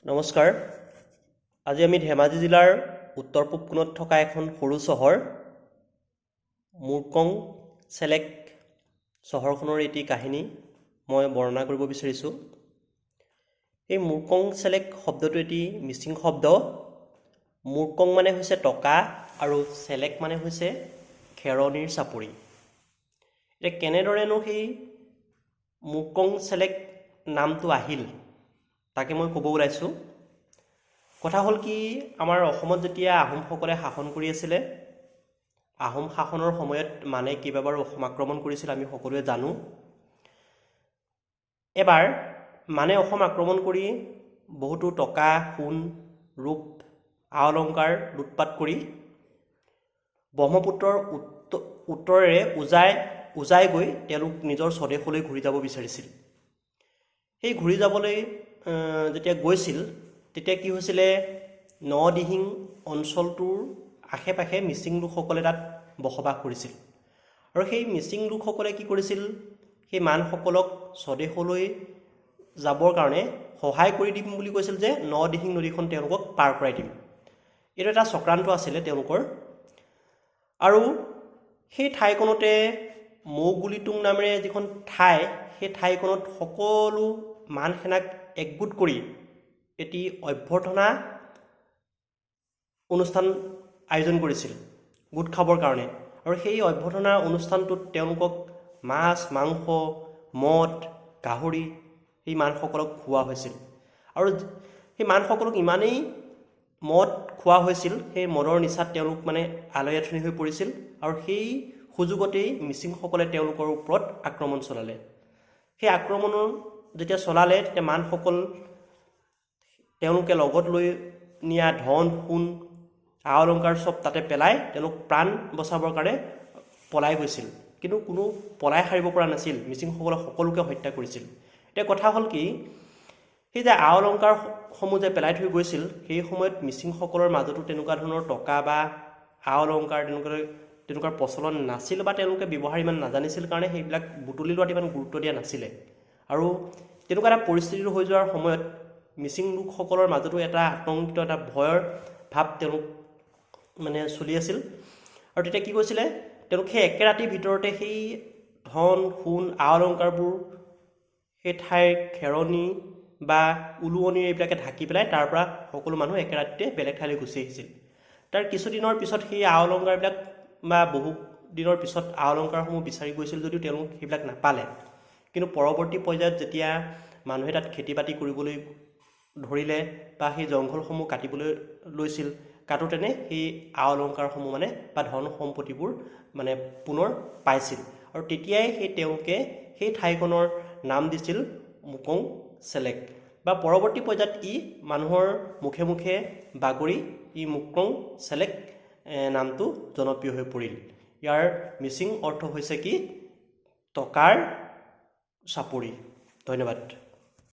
নমস্কাৰ। আজি আমি ধেমাজি জিলাৰ উত্তৰ পূব কোণত থকা এখন সৰু চহৰ মুৰ্কংচেলেক চহৰখনৰ এটি কাহিনী মই বৰ্ণনা কৰিব বিচাৰিছোঁ। এই মুৰ্কংচেলেক শব্দটো এটি মিচিং শব্দ। মুৰ্কং মানে হৈছে টকা আৰু চেলেক মানে হৈছে খেৰণিৰ চাপৰি। এতিয়া কেনেদৰেনো সেই মুৰ্কংচেলেক নামটো আহিল, তাকে মই ক'ব ওলাইছোঁ। কথা হ'ল কি, আমাৰ অসমত যেতিয়া আহোমসকলে শাসন কৰি আছিলে, আহোম শাসনৰ সময়ত মানে কেইবাবাৰো অসম আক্ৰমণ কৰিছিল, আমি সকলোৱে জানো। এবাৰ মানে অসম আক্ৰমণ কৰি বহুতো টকা, সোণ, ৰূপ, আ অলংকাৰ লুটপাত কৰি ব্ৰহ্মপুত্ৰৰ উত্তৰেৰে উজাই উজাই গৈ তেওঁলোক নিজৰ স্বদেশলৈ ঘূৰি যাব বিচাৰিছিল। সেই ঘূৰি যাবলৈ যেতিয়া গৈছিল, তেতিয়া কি হৈছিলে, নদিহিং অঞ্চলটোৰ আশে পাশে মিচিং লোকসকলে তাত বসবাস কৰিছিল। আৰু সেই মিচিং লোকসকলে কি কৰিছিল, সেই মানসকলক স্বদেশলৈ যাবৰ কাৰণে সহায় কৰি দিম বুলি কৈছিল যে নদিহিং নদীখন তেওঁলোকক পাৰ কৰাই দিম। এইটো এটা চক্ৰান্ত আছিলে তেওঁলোকৰ। আৰু সেই ঠাইকণতে মৌগুলিটুং নামেৰে যিখন ঠাই, সেই ঠাইকণত সকলো মান সেনাক একগোট কৰি এটি অভ্যৰ্থনা অনুষ্ঠান আয়োজন কৰিছিল গোট খাবৰ কাৰণে। আৰু সেই অভ্যৰ্থনা অনুষ্ঠানটোত তেওঁলোকক মাছ, মাংস, মদ, গাহৰি সেই মানসকলক খুওৱা হৈছিল। আৰু সেই মানসকলক ইমানেই মদ খোৱা হৈছিল, সেই মদৰ নিচাত তেওঁলোক মানে আলৈ আথনি হৈ পৰিছিল। আৰু সেই সুযোগতেই মিচিংসকলে তেওঁলোকৰ ওপৰত আক্ৰমণ চলালে। সেই আক্ৰমণৰ যেতিয়া চলালে, তেতিয়া মানসকল তেওঁলোকে লগত লৈ নিয়া ধন, সোণ, আ অলংকাৰ চব তাতে পেলাই তেওঁলোক প্ৰাণ বচাবৰ কাৰণে পলাই গৈছিল। কিন্তু কোনো পলাই সাৰিব পৰা নাছিল, মিচিংসকলে সকলোকে হত্যা কৰিছিল। এতিয়া কথা হ'ল কি, সেই যে আ অলংকাৰসমূহ যে পেলাই থৈ গৈছিল, সেই সময়ত মিচিংসকলৰ মাজতো তেনেকুৱা ধৰণৰ টকা বা আ অলংকাৰ তেনেকুৱাৰ প্ৰচলন নাছিল বা তেওঁলোকে ব্যৱহাৰ ইমান নাজানিছিল কাৰণে সেইবিলাক বুটলি লোৱাত ইমান গুৰুত্ব দিয়া নাছিলে। আৰু তেনেকুৱা এটা পৰিস্থিতি হৈ যোৱাৰ সময়ত মিচিং লোকসকলৰ মাজতো এটা আতংকিত, এটা ভয়ৰ ভাৱ তেওঁলোক মানে চলি আছিল। আৰু তেতিয়া কি কৈছিলে, তেওঁলোক সেই একে ৰাতিৰ ভিতৰতে সেই ধন, সোণ, আ অলংকাৰবোৰ সেই ঠাইৰ খেৰণি বা উলুৱনি এইবিলাকে ঢাকি পেলাই তাৰ পৰা সকলো মানুহ একে ৰাতিতে বেলেগ ঠাইলৈ গুচি আহিছিল। তাৰ কিছুদিনৰ পিছত সেই আ অলংকাৰবিলাক বা বহু দিনৰ পিছত আ অলংকাৰসমূহ বিচাৰি গৈছিল যদিও তেওঁলোক সেইবিলাক নাপালে। কিন্তু পৰৱৰ্তী পৰ্যায়ত যেতিয়া মানুহে তাত খেতি বাতি কৰিবলৈ ধৰিলে বা সেই জংঘলসমূহ কাটিবলৈ লৈছিল, কাটোতেনে সেই আ অলংকাৰসমূহ মানে বা ধন সম্পত্তিবোৰ মানে পুনৰ পাইছিল। আৰু তেতিয়াই সেই তেওঁলোকে সেই ঠাইখনৰ নাম দিছিল মুকং চেলেক বা পৰৱৰ্তী পৰ্যায়ত ই মানুহৰ মুখে মুখে বাগৰি ই মুকং চেলেক নামটো জনপ্ৰিয় হৈ পৰিল। ইয়াৰ মিচিং অৰ্থ হৈছে কি, টকাৰ চাপৰি। ধন্যবাদ।